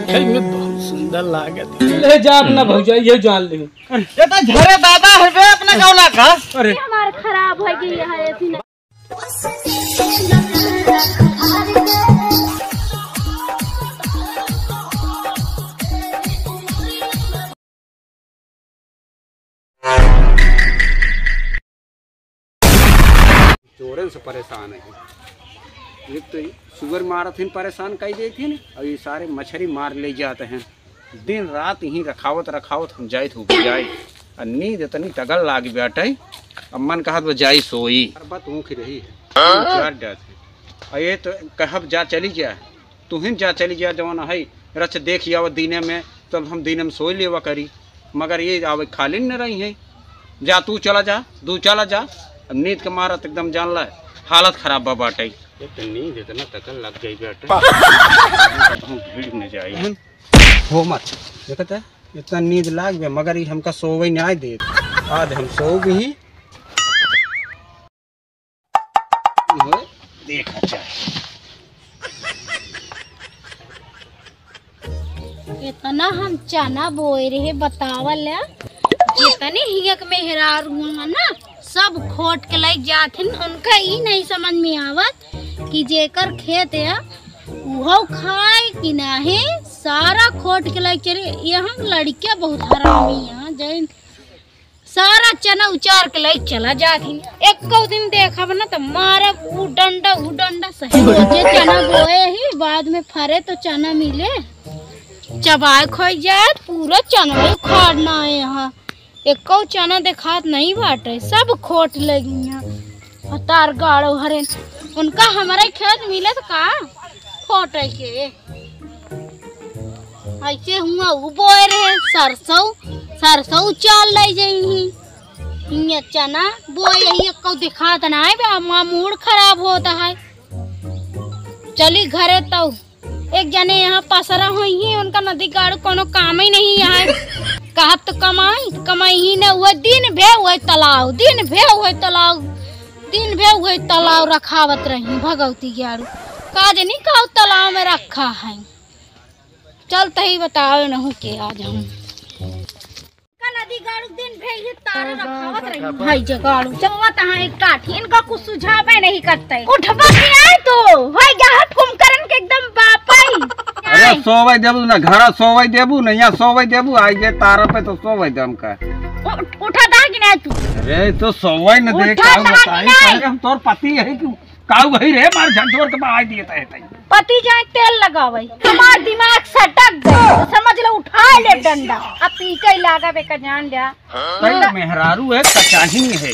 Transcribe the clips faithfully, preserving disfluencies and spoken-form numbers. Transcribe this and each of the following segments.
है में बहुत सुंदर लागत है। ले जा अपना भौजाई, ये जान ले। ये तो झरे दादा है बे, अपना गौला का। अरे। ये हमार खराब हो गई है, ऐसी ना। चोरन से परेशान है। एक तो सुअर मारत हिन, परेशान कई देत हिन, और ये सारे मछरी मार ले जात हैं। दिन रात यहीं रखावत रखावत हम जाइत हो जाए, और नींद इतनी तगड़ लाग बाटे, अब मन कहत बा जाई सोई। हर बात ऊँख रही है, हाँ? चार जात है। और ये तो कहब जा चली जा, तुहिन जा चली जा, जवन है रच देख आवा दीने में, तब हम दीने में सोई लेवा करी, मगर ये आवे खाली न रही है। जा तू चला जा, तू चला जा। अब नींद के मारत एकदम जान ला हालत खराब बा बाटे। ये तो नींद इतना तकल लग गई बेटा। हम भीड़ में जाई। हो मत, देखत है इतना नींद लाग गया, मगर ये हमका सोवे नहीं दे। आज हम सो भी इहो देखा चाहे। इतना हम चना बोए रहे, बतावल है, जितने हियक मेहरारू हुआ ना, सब खोट के लइ जाथिन। उनका ई नहीं समझ में आवत कि जेकर खेत है, उहो खाए कि नाही, सारा खोट के लइ चले। यहाँ लड़कियाँ बहुत हरामी हैं, जैन सारा चना उचार के लइ चला जात ही। एको दिन देखब ना त मारब ऊ डंडा, ऊ डंडा। सही रोजे चना बोए ही, बाद में फरे तो चना मिले, चबाए खोई जाए, पूरा चना उखाड़ना है यहाँ। एको चना देखात नहीं बाटे, सब खोट लगी हैं। भतार गाड़ो हरे, उनका हमारे खेत मिले तो का खोटे के। ऐसे हुआ उ बोए रहे सरसों, सरसों उचाल ले जाई ही। हियाँ चना बोए यही, एको दिखात ना है बे, अम्मा मूड खराब होता है। चली घरे तो एक जने यहाँ पसरा होई ही, उनका नदी गाड़ू कोनो काम ही नहीं है। कहब तो कमाई, कमाई ही ना, वह दिन भे वही तालाब, दिन भे वही तालाब, दिन भे वही तालाब रखावत रही भगवती गाड़ू। का जनी का तालाब में रखा है। चल तही बतावे नहु के आज हम। का नदी गाड़ू दिन भे ये तारा रखावत रही। भाई जे गाड़ू चलवत हाँ एक टाठी, इनका कुछ सुझावे नहीं करते। उठबा के आए तो, भाई यहाँ कुंभकर्ण के एकदम बापाई। अरे सोवे देबू ना, घरा सोवे देबू ना, यहाँ सोवे देबू, आई जे तारा पे तो सोवे दे हमका। उठ-, उठा दा कि नहीं तू? अरे तो सोवे न दे, उठा का दा कि बताई, नहीं? अरे हम तोर पति है कि काऊ भाई रे, मार झकझोर के बहाई दिए तहे तई। पति जाए तेल लगावे, हमार दिमाग सटक गए, तो समझ लो उठा ले डंडा, अब पीटे लागा बे का जान जा। तई मेहरारू है, कचाही है,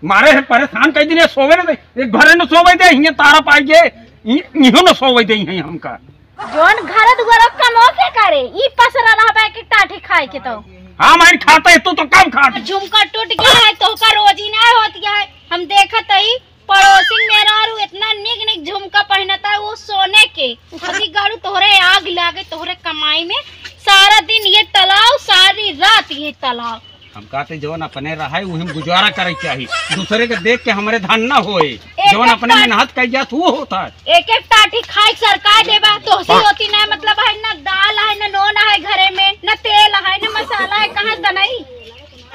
मारे है परेशान कई दिन, ये सोवे न दे, एक घरे न सोवे दे, हियां तारा पाई के, इ-, इहो न सोवे दे है हमका। जोन घर दुआर कमो के करे, ई पसरा रहबे के टाठी खाए के तो। हाँ, मार खाता है, तू तो कम खात। झुमका टूट गया है, तोहका रोजी ना होत गया है, हम देखत हई। पड़ोसी मेहरारू इतना निक निक झुमका पहनता है, वो सोने के। अभी गाड़ू तोहरे आग लागे, तोहरे कमाई में। सारा दिन ये तालाब, सारी रात ये तालाब। हम कहते जवन अपने रहे, वही में गुजारा करे के चाही। दूसरे के देख के हमरे धन ना होए। एक जवन एक अपने टाट-, मेहनत कई जात, वो होता है। एक एक टाठी खाए सरकार देबा, तोहसे होती ना, मतलब है ना दाल है, ना नून है घरे में, ना तेल है, ना मसाला है, कहाँ से बनाई?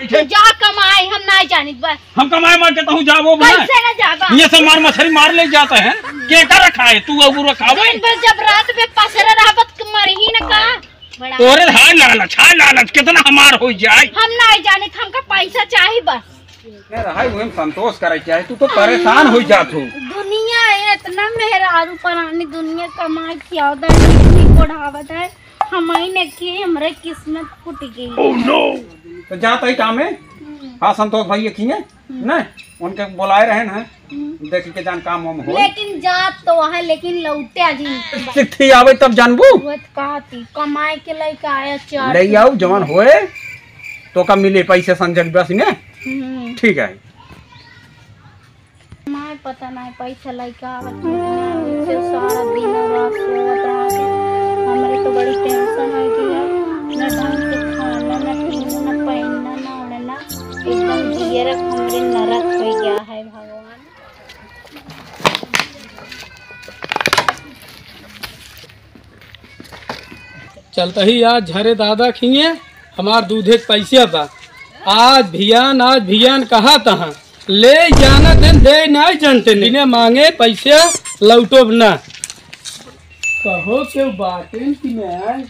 तू जा कमाए, हम ना जानित बस। हम कमाए मार के तहूँ जाबो बना। कैसे ना जाबा? ये सब मार मछली मार ले जाता है। के का रखा है? तू अबू रखावे? दिन भर जब रात में पसरे रहबत मरही न का? बड़ा तोरे हाय लालच, हाय लालच, कितना हमार हो जाए। हम ना जानित, हमका पैसा चाही बस। ये रहा है, वही में संतोष करे चाहे, तू तो परेशान हो जात हो। दुनिया है इतना मेहरारू परानी, दुनिया कमाए खियावत है, इतनी कोढ़ावत है। हम ही ने किए, हमरे किस्मत फूट गई। Oh no! तो जात ही काम है। हम्म। हाँ, संतोष भैया किए, हम्म। ना, उनके बुलाए रहे ना, हम्म। देख के जान काम वाम हो। लेकिन जात तो वहाँ, लेकिन लौटे जी। चिट्ठी आवे तब जानबू। वो तो कहती, कमाए के लइका आया चार ले सौ। आओ, जवान होए, तो का मिले पैसे संजय बस में। हम्म। ठीक है। माय पता ना पैसा लइका आवत नहीं, ना से सारा दिन रात सोवत रहत है। हमरे तो बड़ी tension हो गई है, ना ढंग से खाना, ना पीना, ना पहनना, ना ओढ़ना, एकदम जियरा हमरे नरक हो गया है भगवान। चलत ही आज झरे दादा खिए, हमार दूधे के पैसे बा। आज भियान, आज भियान कहा तहाँ ले जाना दिन दे नाई जानते ने। बिना मांगे पैसे लौटोब ना। कहो के बातें कि मैं।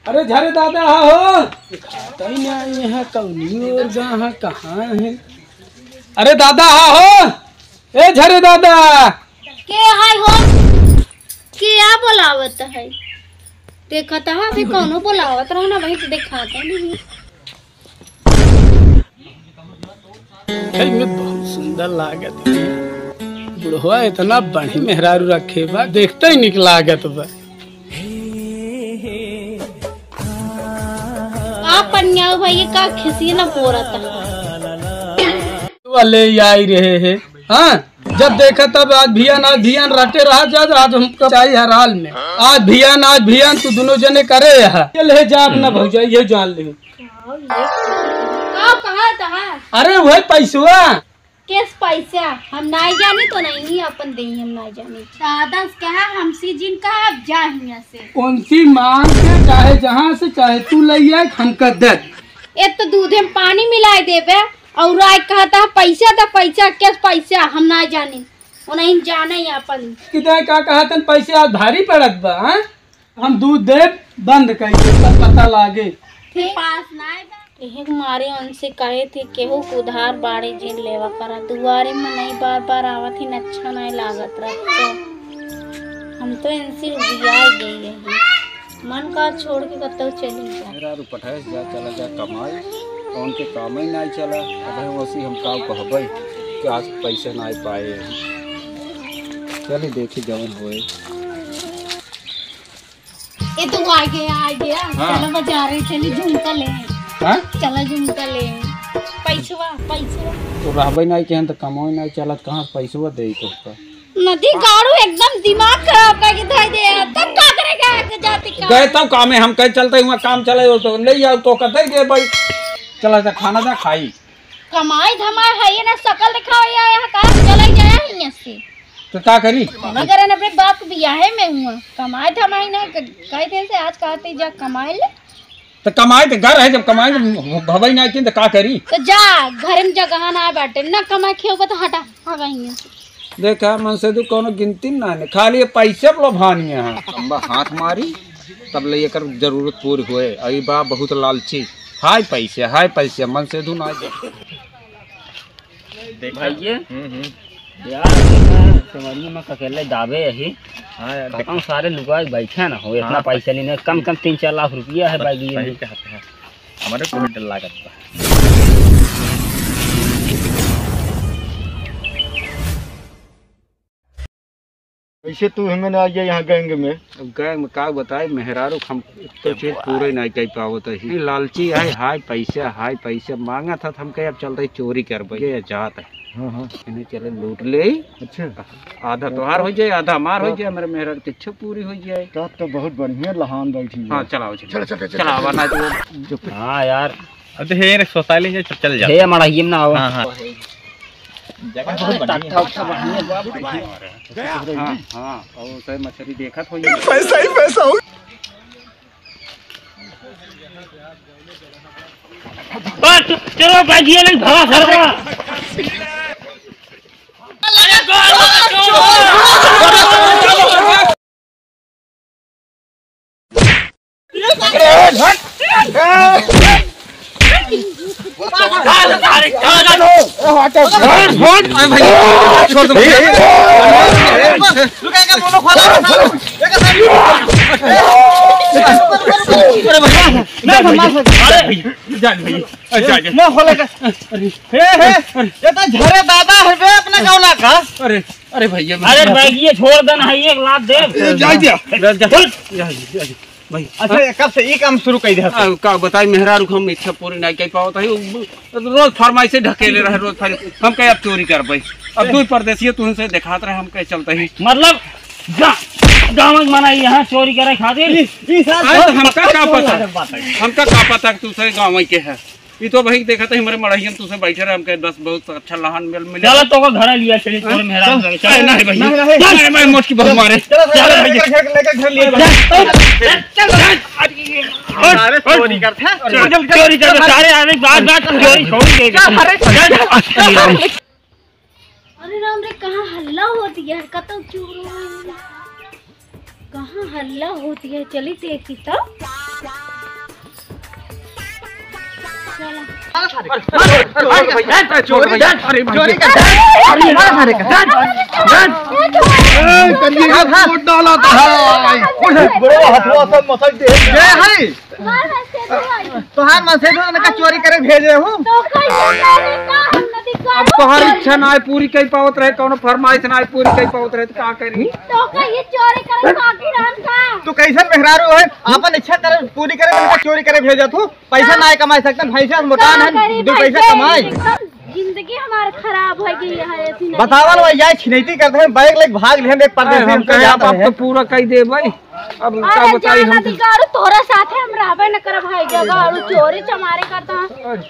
अरे झरे दादा हा हो। दिखाता ही ना यहाँ कौनी और गा हा कहाँ है। अरे दादा हा हो। ए झरे दादा। के हाय हो? के आ बोलावत है? देखत है अभी कौनो बोलावत रहो ना, वही तो दिखाता नहीं। है में बहुत सुंदर लागत है। बुढ़वा इतना बढ़िया मेहरारू रखे बा, देखते ही निक लागत बा। आप पनियाऊ भैया का खिसी न पोरत है। वाले आई रहे हैं। हाँ, जब देखा तब आज भियान, आज भियान रटे रहा जा, आज हमको चाहिए हर हाल में। आज भियान, आज भियान तू दोनों जने करे यहाँ। ये ले जा अपना भौजाई, ये जान ले। का कहा तहा? अरे वही पैसवा। किस पैसा? हम नाई जानी तो नहीं, अपन देही हम नाई जानी। दादा से कहा, हमसे जिन कहा, अब जा हियां से। उनसी मांग के चाहे जहाँ से चाहे तू ले आए, हमका दे। एक तो दूधे में पानी मिलाए देबे, और आए कहता है, "पैसा द, पैसा, किस पैसा?" हम ना जानी, वो नहीं जाने ही अपन। कितना का कहा तन, पैसे आज भारी पड़त बा, हाँ? हम दूध देब बंद कर दे, तब पता लागे। फिर पास ना आए बा। यही के मारे उनसे कहे थे, "केहू के उधार बाड़े जिन लेवा करा, दुआरे में नहीं बार बार आवत ही, अच्छा नहीं लागत रहत।" तो हम तो इनसे उबियाए गई रही। मन का छोड़ के कतौ चली जा। मेहरारू पठाए जा, चला जा कमाए, और उनके काम ही नाई चला। अब हम वसी हम का कहबे कि आज पैसे नाई पाए। चली देखी जवन होए। ए तू आ गया, आ गया। हाँ। चलो बाजारे चली झुमका ले। हाँ? चलो झुमका ले। पैसवा, पैसवा। तो रहबे नाई केहन तो कमाई नाई चलत, कहाँ से पैसवा दे तो का? नदी गाड़ू एकदम दिमाग खराब करके धर दे। तब का करेगा आगे जाते का? गए तब कामे हम कहे चलते हुआ काम चले हो तो ले जाओ तो कहते दे भाई। चला जा खाना जा खाई। कमाई धमाई है ये ना, शकल दिखाओ या यहाँ का चला गया है यहाँ से। तो का करी? मगर ना अपने बाप के बियाहे में हुआ। कमाई धमाई ना क-, कह दे से आज कहते जा कमाई ले। तो कमाई तो घर है, जब कमाई तो भवई ना की तो का करी? तो जा घर में जगह ना बाटे, ना कमाई खेओ तो हटा, हगा यहाँ से। देखा, मनसेधू कौनो गिनती ना है, खाली ये पैसे पर लोभानी है। लंबा हाथ मारी, तब ले एकर जरूरत पूरी होए। अई बा बहुत लालची, हाय पैसे, हाय पैसे, मनसेधू ना दे। देखा। भैया। हम्म, हम्म। यार, देखा, सेवरिया में अकेले दाबे यही। हाँ यार, खत्म देखा। सारे लुका बैठे ना हो, इतना हाँ, पैसा लेने, कम कम तीन चार लाख रुपया है भाई, ये सही में। कहते हैं। हमारे को भी डर लागत बा। कैसे तू हमें ना आ गया यहाँ गैंग में? अब गैंग में का बताई, मेहरारू हम तो चीज पूरे नहीं कर पावत है। लालची है, हाय पैसा, हाय पैसा मांगा था, हम कहे अब चलते चोरी करबे, ये जात है। हाँ, हाँ। इन्हें चले लूट ले। अच्छा। आधा तोहार हो जाए, आधा हमार हो जाए, हमारे मेहरारू की इच्छा पूरी हो जाए। तब तो बहुत बढ़िया लहान बैठी है। हाँ, चलाओ, चलाओ। चलो, चलो, चलो, चलाओ, चलो। वरना तो वो हाँ यार। अब तो हे रे, सोता ले जा, चल जा। हे, हमारा ये ना आओ। हाँ, हाँ। जगह बहुत बढ़िया है। अच्छा, बढ़िया, बाप रे। हाँ, हाँ, और उसे मछली देखत होई। पैसा ही पैसा हो। बस, चलो, भाग, ये नहीं, भागा, भागा। ना खोले का। अरे, हे, हे, ये तो झरे दादा है बे अपने गौला का। अरे, अरे भैया, अरे भैया, ये छोड़ देना है, एक लात दे। ए, जाए दिया। जा, जा। बोल। जा, जा, जा, भाई। अच्छा, कब से ये काम शुरू कर दिया? आ, का बताई, मेहरारू को हम इच्छा पूरी नहीं कर पावत है। वो रोज फरमाइश से ढकेले रहे, रोज फरमाइश। हम कहे अब चोरी करबे। अब दो परदेसी तुमसे दिखात रहे, हम कहे चलते ही। मतलब, गा-, गाँव में मना यहाँ चोरी करे खातिर? ई, ई साथ अरे, तो बहुत हमका का बहुत पता? अलग बात है। हमका का पता कि तू सही गाँव के है? ई तो भाई देखत है हमरे मड़हियन तू से बैठे रहे, हमके बस बहुत अच्छा लहान मेल मिले। चला तो का घर लिया चली, तोर मेहरान चल। लगे, चल। ए, नहीं भाई। नहीं, नहीं। नहीं, मैं मोटकी बहुत मारे। चलो, चलो, चलो भाई। लेकर घर, लेकर घर लिए। चल, चल, चल। अरे, अरे, चोरी करते हैं। चल, चल, चोरी करते हैं। सारे आने के बाद, बाद चोरी छोड़ दे। चल, अरे, चल। अरे राम रे, कहाँ हल्ला होत है? कतौ चोर हो? कहाँ हल्ला होत है? चली देखी तो। चला। अरे, अरे, अरे, चोरी कर, चोरी कर। अरे, मार सारे का। ए, करिए, वोट डाला था। बड़ो हथवा से मसक दे। जय हरि। तोहार मनसेधू आई। तोहार मनसेधू ने का चोरी करे भेज रहे हो? तो कैसे करे का हम नदी का अब तोहार इच्छा ना है पूरी कई पावत रहे, कौनो फरमाइश ना है पूरी कई पावत रहे, तो का करी? तो का ये चोरी करे बाकी रहन का? तू कैसन मेहरारू है? आपन इच्छा करे, पूरी करे, उनका चोरी करे भेजत हो। पैसा ना कमाई सकते, भैंसा से मोटान का है, करी दो भाई, पैसा ये कमाई। एकदम जिंदगी हमार खराब हो गई है, ऐसी नहीं। बतावल वही जाए, छिनैती करते हैं, बैग लेके भाग लेहन, एक परदेसी अरे, हम हमसे कहे जात आप, आप रहे तो हैं। पूरा कई दे भाई। अब का अरे बताई जाना हम? दिगाड़ू, तोरे साथे हम रहबे न करब भाई, जगह आड़ू चोरी चमारे करता।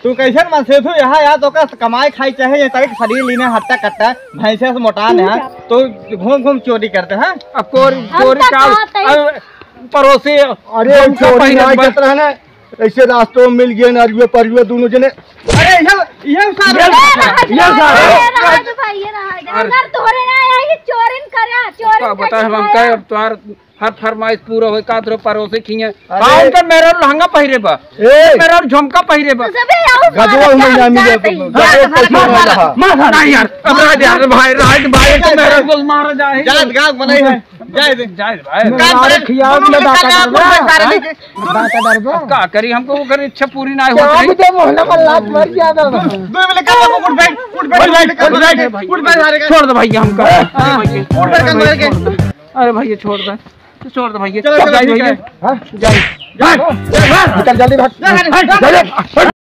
तू कैसन मनसेधू यहाँ या तो का कमाई खाई चाहे ये तारीख शरीर लीने हट्टा कट्टा भैंसे से मोटान है तो घूम घूम चोरी करते हैं। अब कोर-, हम चोरी तो का कहत हई। अब पड़ोसी अरे झुमका चोरी पहने ना बस। करत रहे ना, ऐसे रास्तों में मिल गए ना, अरुए परुए दोनों जने। अरे ये, ये सारे ये ये रहा, ये सारे। ये रहा, ये रहा, ये रहा। अगर तोरे ना आई चोरिन करे, चोरिन का बताए हम करे। कहे अब तोहार हर फरमाइश पूरा होई, का तोरे पड़ोसी खिए। अरे। पाउन का मेरा लहंगा पहिरे बा। ए। मेरा झुमका पहिरे बा। तो सबे आओ, गजवा मार, हमें ना मिले जाते तो ही। गजवा मार, पैसा मार, ना मार, रहा। मार, मार। नहीं यार, अब रह दे यार, भाई, रह दे भाई, तो मेरा बोल मारा जाए। जात गाँव बनाई है। जाए दे। जाए दे भाई। मेरा काम करे, खियाल दोनों में के बात साथ करबा। आप लोग सारे लेके। बात करबा। अब का करी, हमको ओकर इच्छा पूरी ना होत रही। दे मोहना में लात मार के आ दो। दो मिनट का उठ बैठ, उठ बैठ, उठ बैठ, उठ बैठ, उठ बैठ, सारे का। छोड़ दे भैया हमका। हाँ, उठ बैठ, कंगाल के। अरे भैया छोड़ दे। तो छोड़ दे भैया। चलो, चलो, जाइए ठीक है। भैया। हाँ? जाइए। भाग, भाग। निकल जल्दी भाग। जा, जा, जा, जा।